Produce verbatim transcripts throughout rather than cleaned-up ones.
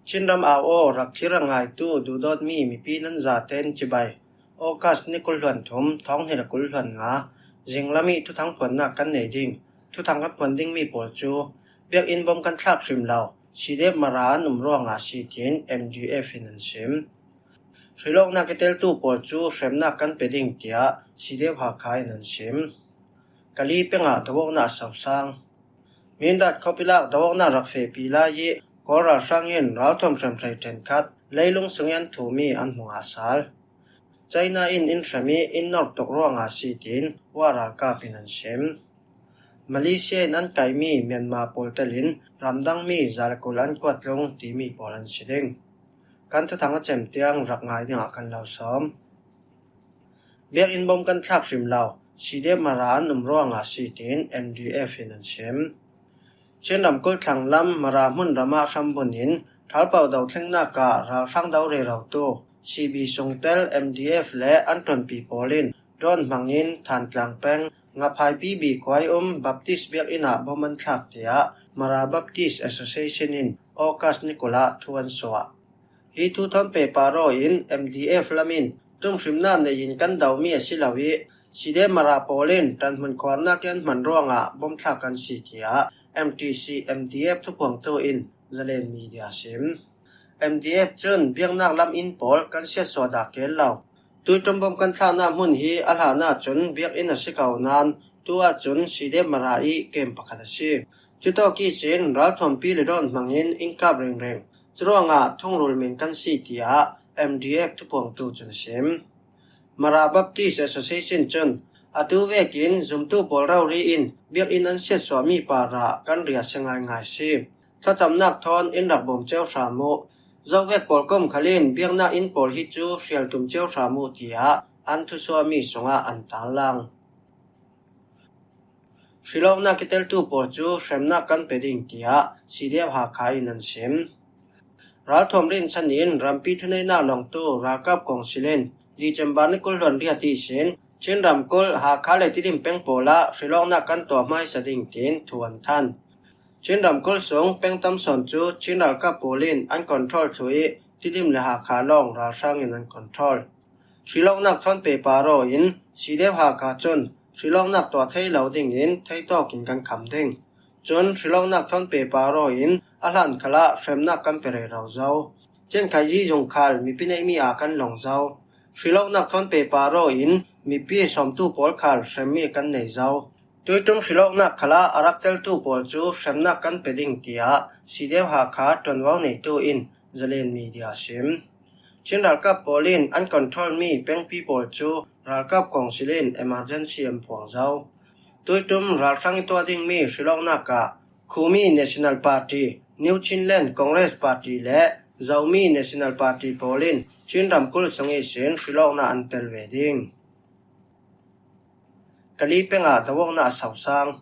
Chin ram au aw rak thlir a ngaitu duhdawtmi mipi nan zaten cibai. August ni kul hluan thum, thawng hnih le kul hluan nga, zinglam ih thuthang phuannak kan nei ding. Thuthang kan phuan dingmi pawl cu biakinn bom kan thlak hrim lo, C D F Mara an um ruangah a si tiin M D F in an sim. Hrilawknak ih teltu pawl cu hremnak kan pe ding tiah C D F Hakha in an sim. Kali pengah doawknak a sosang. Mindat khuapi lak doawknak rak fehpi lai ih Kawl ralhrang in ralthuam hremhraih ṭhenkhat leilung sungih an thumi an hmu ngah sal. China in in hrem ih in nor tuk ruangah a si tiin uah ralkap in an sim. Malaysia in an kaihmi Myanmar pawl telin ramdangmi za le kul an kuat lung timi pawl an si ding. Kan thuthang a cem tiang rak ngai dingah kan lo sawm. Biakinn bom kan thlak hrim lo, C D F Mara an um ruangah a si tiin M D F in an sim. Chin ramkulh thlanglam Mara hmunram ah hram bunin thalpau do thlengnak ah ralhrang do rerotu C B sungtel M D F le an ṭuanpi pawl in drone hmangin Thantlang peng Ngaphai P B khuai um Baptist biakinn ah bom an thlak tiah Mara Baptist Association in August ni kul ah thu an suah. Hi thu thawn pehpar aw in M D F lam in tumhrimnak nei in kan domi a si lo ih C D F Mara pawl in ṭanhmun khuarnak ih an hman ruangah bom thlak kan si tiah M T C M D F thuphuangtu in Zalen Media a sim. M D F cun biaknak lam inn pawl kan siatsuah dah kel lo. Tuiṭum bom kan thlaknak hmun hi a hlan ahcun biakinn a si ko nain tu ahcun C D F Mara ih kem pakhat a si. Cutawk ihsin ralthuampi le drone hmangin in kap ringring. Curuangah thungrul men kan si tiah M D F thuphuangtu cun a sim. Mara Baptist Association cun atu vekin zumtu pawl rori in biakinn an siatsuahmi parah kan riah si ngaingai si. Thlacamnak thawn in rak bawm cio hram uh. Zovek pawl kom khal in biaknak inn pawl hi cu hrial tum cio hram uh tiah an thusuahmi sungah an tarlang. Hrilawknak ih teltu pawl cu hremnak kan pe ding tiah C D F Hakha in an sim. Ralthuam rinsan in rampi thuneihnak lawngtu ralkap kawngsil in December ni kul hluan riat ihsin Chin ramkulh Hakha le Tidim peng pawl ah hrilawknak kan tuah hmaisa ding tiin thu an than. Chin ramkulh sung peng tam sawn cu Chin ralkap pawl in an control thluh ih Tidim le Hakha lawng ralhrang in an control. Hrilawknak thawn pehpar aw in C D F Hakha cun hrilawknak tuah thei lo dingin theitawk in kan kham ding. Cun hrilawknak thawn pehpar aw in a hlan khalah hremnak kan pe rero zo. Ciankhaih zizung khal mipi neihmi ah kan lawng zo. Hrilawknak thawn pehpar aw in mipi sawmtu pawl khal hremmi kan nei zo. Tuiṭum hrilawknak khalah a rak teltu pawl cu hremnak kan pe ding tiah C D F Hakha ṭuanvo neitu in Zalen Media a sim. Chin ralkap pawl in an control mi pengpi pawl cu ralkap kawngsil in emergency an phuang zo. Tuiṭum ralhrang ih tuah dingmi hrilawknak ah Khumi National Party, New Chinland Congress Party le Zomi National Party pawl in Chin ramkulh sung ihsin hrilawknak an tel ve ding. Kali pengah doawknak a sosang.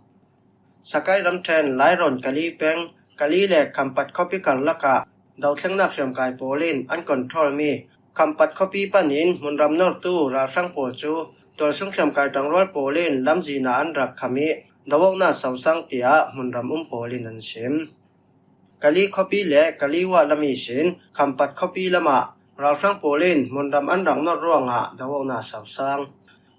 Sakai ramṭhen Lairawn Kali peng, Kali le Khampat khuapi karlak ah dothlengnak hriamkai pawl in an control mi Khampat khuapi panin hmunram nortu ralhrang pawl cu tualsung hriamkai ṭangrual pawl in lamzin ah an rak kham ih doawknak sosang tiah hmunram um pawl in an sim. Kali khuapi le Kali uah lam ihsin Khampat khuapi lamah ralhrang pawl in hmunram an rak norh ruangah doawknak sosang.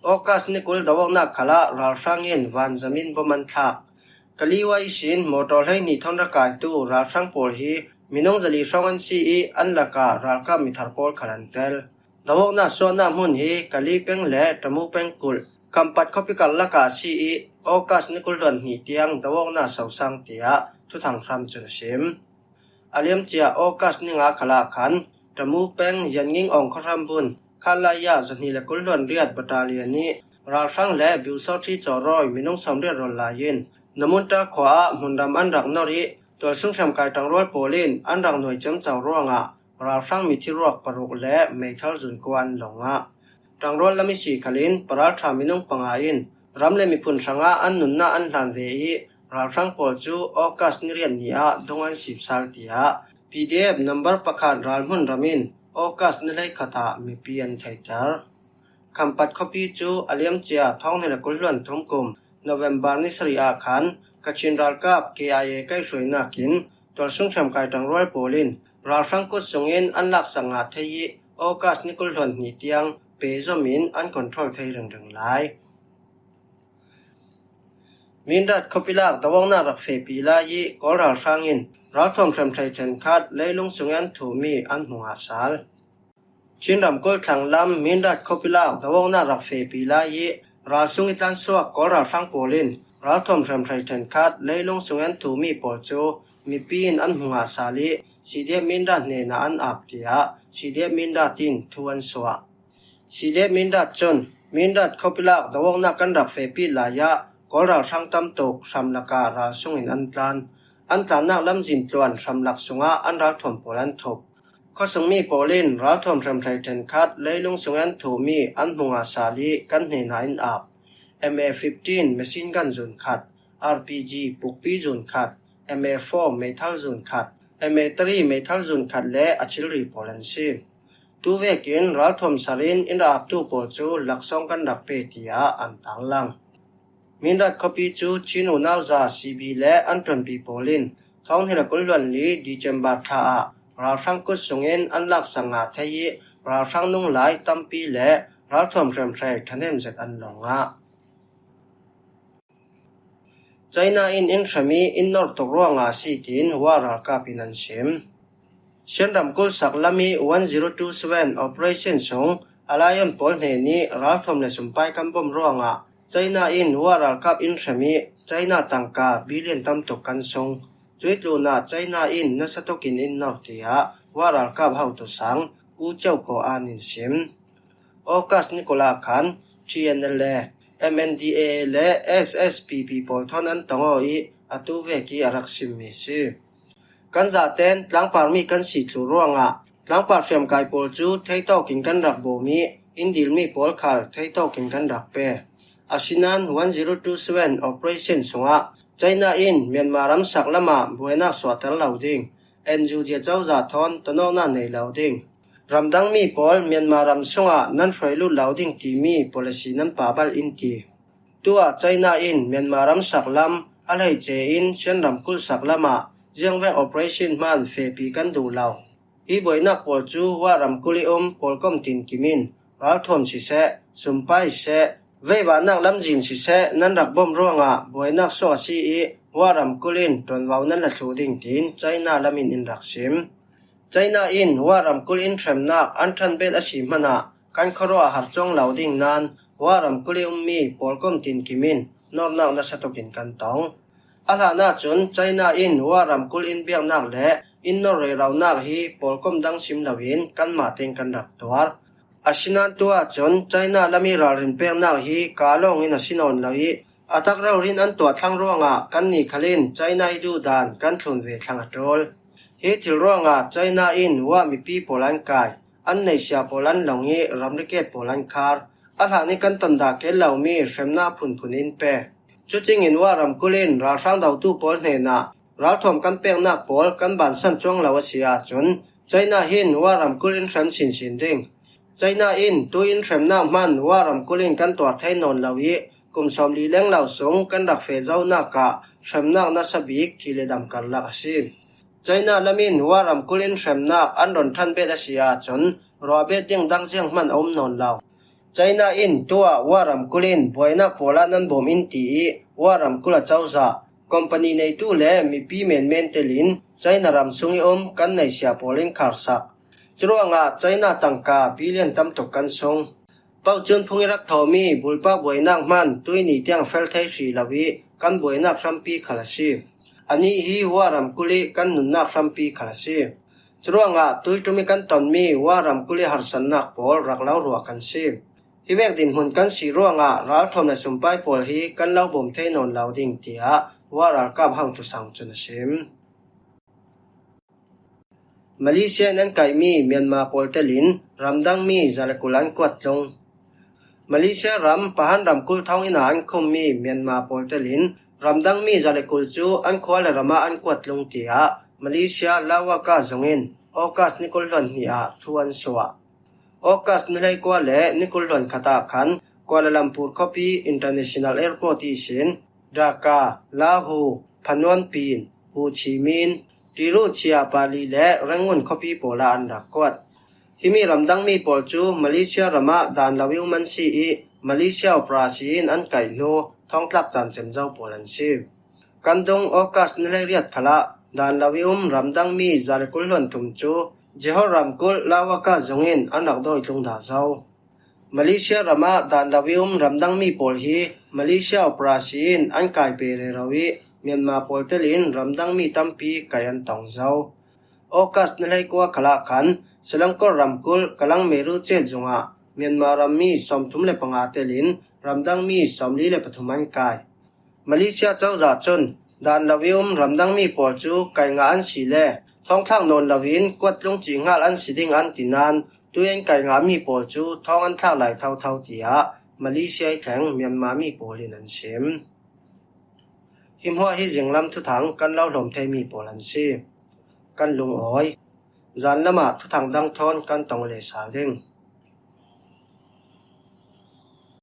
August ni kul doawknak khalah ralhrang in vanzam in bom an thlak. Kali uah ihsin motor hleihnih thawn rak kaitu ralhrang pawl hi minung zali hrawng an si ih an lakah ralkap mithar pawl khal an tel. Doawknak suahnak hmun hi Kali peng le Tamu peng kulh Khampat khuapi karlak ah a si ih August ni kul hluan hnih tiang doawknak sosang tiah thuthang hram cun a sim. A liamcia August ni nga khalah khan Tamu peng Yanging Awng khuahram bun khatlai ah zahnih le kul hluan riat battalion ih ralhrang le biusawṭhi cawrawi minung sawmriat rawl lai in Namunta khua ah hmunram an rak norh ih tualsung hriamkai ṭangrual pawl in an rak nuai ciamco ruangah ralhrang mithi ruak paruk le meithal zun kua an lawng ah. Ṭangrual lam ihsi khalin paralṭha minung panga in ram le miphun hrangah an nunnak an hlan ve ih ralhrang pawl cu August ni riat ni ah dung an sip sal tiah P D F number pakhat ralhmun ram in August ni hleikhat ah mipi an theihter. Khampat khuapi cu a liamcia thawng hnih le kul hluan thum kum November ni sarih ah khan Kachin ralkap K I A kaihhruainak in tualsung hriamkai ṭangrual pawl in ralhrang kut sungin an laksak ngah thei ih, August ni kul hluan hnih tiang pehzom in an control thei ringring lai. Mindat khuapi lak do-awknak rak fehpi lai ih Kawl ralhrang in ralthuam hremhrei ṭhenkhat leilung sungin an thuhmi an hmu ngah sal. Chin ramkulh thlang lam Mindat khuapi lak do-awknak rak fehpi lai ih ralsung ih tlansuak Kawl ralhrang pawl in ralthuam hremhrei ṭhenkhat leilung sungin an thuhmi pawl cu mipi in an hmu ngah sal ih C D F Mindat hnenah an ap, tiah C D F Mindat in thu an suah. C D F Mindat cun Mindat khuapi lak do-awknak kan rak fehpi lai ah Kawl ralhrang tam tuk hramlak ah ralsung in an tlan. An tlannak lamzin tluan hramlak sungah an ralthuam pawl an thup. Khuasungmi pawl in ralthuam hremhrei ṭhenkhat leilung sungin an thuhmi an hmu ngah sal ih kan hnenah in ap. M A fifteen machine gun zun khat, R P G pukpi zun khat, M A four meithal zun khat, M A three meithal zun khat le a thilri pawl an si. Tuvekin ralthuam sal in in ra aptu pawl cu laksawng kan rak pe, tiah an tarlang. Mindat khuapi cu Chin unau za C B le an ṭuanpi pawl in thawng hnih le kul hluan li December thla ah ralhrang kut sungin an laksak ngah thei ih ralhrang nung lai tampi le ralthuam hremhrei ṭhahnem zet an lawng ngah. China in in hrem ih in nor tuk ruangah a si, tiin War ralkap in an sim. Shan ramkulh sak lam ih one zero two seven operation sung Alliance pawl hnen ih ralthuam le sumpai kan bawm ruangah China in War ralkap in hrem ih China tangka billion tam tuk kan sung. Cuih tlunah China in nasa tukin in nor, tiah War ralkap hotu sang U Chiau Kaw An in sim. August ni kul ah khan T N L A, M N D A A le S S P P pawl thawn an tong aw ih atu vek ih a rak simmi a si. Kan zaten tlangpar mi kan si thluh ruangah tlangpar hriamkai pawl cu theitawk in kan rak bawm ih in dilmi pawl khal theitawk in kan rak pe. Asinain one zero two seven operation sungah China in Myanmar ram sak lamah buainak suahter lo ding, N U G cozah thawn tonawknak nei lo ding, ramdangmi pawl Myanmar ram sungah nan hruai lut lo ding timi policy nan pahbal in ti. Tuah China in Myanmar ram sak lam a hleice in Shan ramkulh sak lamah ziangvek operation hman fehpi kan duh lo. Hi buainak pawl cu War ramkulh ih um pawlkom tinkim in ralthuam siseh, sumpai siseh, veivahnak lamzin siseh nan rak bawm ruangah buainak suak a si ih War ramkulh in ṭuanvo nan la thluh ding, tiin China lam in in rak sim. China in War ramkulh in hremnak an ṭhanbet a si hmanah kan khuaruah a har cuang lo ding nain War ramkulh ih ummi pawlkom tinkim in nornak nasa tukin kan tong. A hlan ahcun China in War ramkulh in biaknak le in nor reronak hi pawlkom dang sim loin kanmah tein kan rak tuar. Asinain tu ahcun China lam ih ralrin peknak hi kaa lawngin a si nawn lo ih a tak rori in an tuah thlang ruangah kannih khal in China ih duhdan kan thlun ve thlang a ṭul. Hi thil ruangah China in War mipi pawl an kai, an neihsia pawl an lawng ih ramriket pawl an khar. A hlan ih kan tondah keel lomi hremnak phunphun in pe. Cucingin War ramkulh in ralhrang dotu pawl hnenah ralthuam kan peknak pawl kan bansan cuang lo a si ahcun China hin War ramkulh in hrem sinsin ding. China in tu in hremnak hman War ramkulh in kan tuar thei nawn lo ih kum sawmli leng lo sung kan rak feh zonak ah hremnak nasa bik thi le dam karlak a si. China lam in War ramkulh in hremnak an rawn ṭhanbet a si ahcun ruahbet ding dang zianghman a um nawn lo. China in tuah War ramkulh in buainak pawl ah nan bawm in ti ih War ramkulh a cozah, company neitu le mipi menmen telin China ram sung ih um kan neihsia pawl in kharsak. Curuangah China tangka billion tam tuk kan sung. Pau cun phung ih rak thawmi bulpak buainak hman tuihni tiang fel thei hrih lo ih kan buainak hrampi khal a si. Anih hi War ramkulh ih kan nunnak hrampi khal a si. Curuangah tuiṭum ih kan tonmi War ramkulh ih harsatnak pawl rak lo ruah kan si. Hi vek dinhmun kan si ruangah ralthuam le sumpai pawl hi kan lo bawm thei nawn lo ding, tiah War ralkap hotu sang cun a sim. Malaysia in an kaihmi Myanmar pawl telin ramdangmi za le kul an kuat tlung. Malaysia ram Pahang ramkulh thawnginn ah an khummi Myanmar pawl telin ramdangmi za le kul cu an khua le ram ah an kuat tlung, tiah Malaysia Lawaka zung in August ni kul hluan hnih ah thu an suah. August ni hleikua le ni kul hluan khat ah khan Kuala Lumpur khuapi International Airport ihsin Dhaka, Lahu, Phnom Penh, Ho Chi Minh, Tiruchirappalli le Rangoon khuapi pawlah an rak kuat. Himi ramdang mi pawl cu Malaysia ramah dan lo i um an si i Malaysia operasi in an kaih hnu thawngtlak caan cem zo pawl an si. Kan dung August ni hleiriat khalah dan lo i um ramdang mi zakul hluan thum cu Johor ramkulh Lawaka zung in an rak dawi tlung dah zo. Malaysia ramah dan lo i um ramdang mi pawl hi Malaysia operasi in an kai pe rero i Myanmar pawl telin ramdang mi tampi kaih an tong zo. August ni hleikua khalah khan Selangor ramkulh Kalang Meru chet zungah Myanmar rammi sawmthum le panga telin ramdang mi sawmli le pathum an kai. Malaysia cozah cun dan lo i um ramdang mi pawl cu kai ngah an si le thawngthlak nawn loin kuat tlung cih hngal an si ding an ti nain tui an kai ngah mi pawl cu thawng an thlak lai thotho tiah Malaysia i thleng Myanmar mi pawl in an sim. Hi hmuah hi zinglam thuthang kan lo hlawm theimi pawl an si. Kan lungawi. Zan lamah thuthang dang thawn kan tong le sal ding.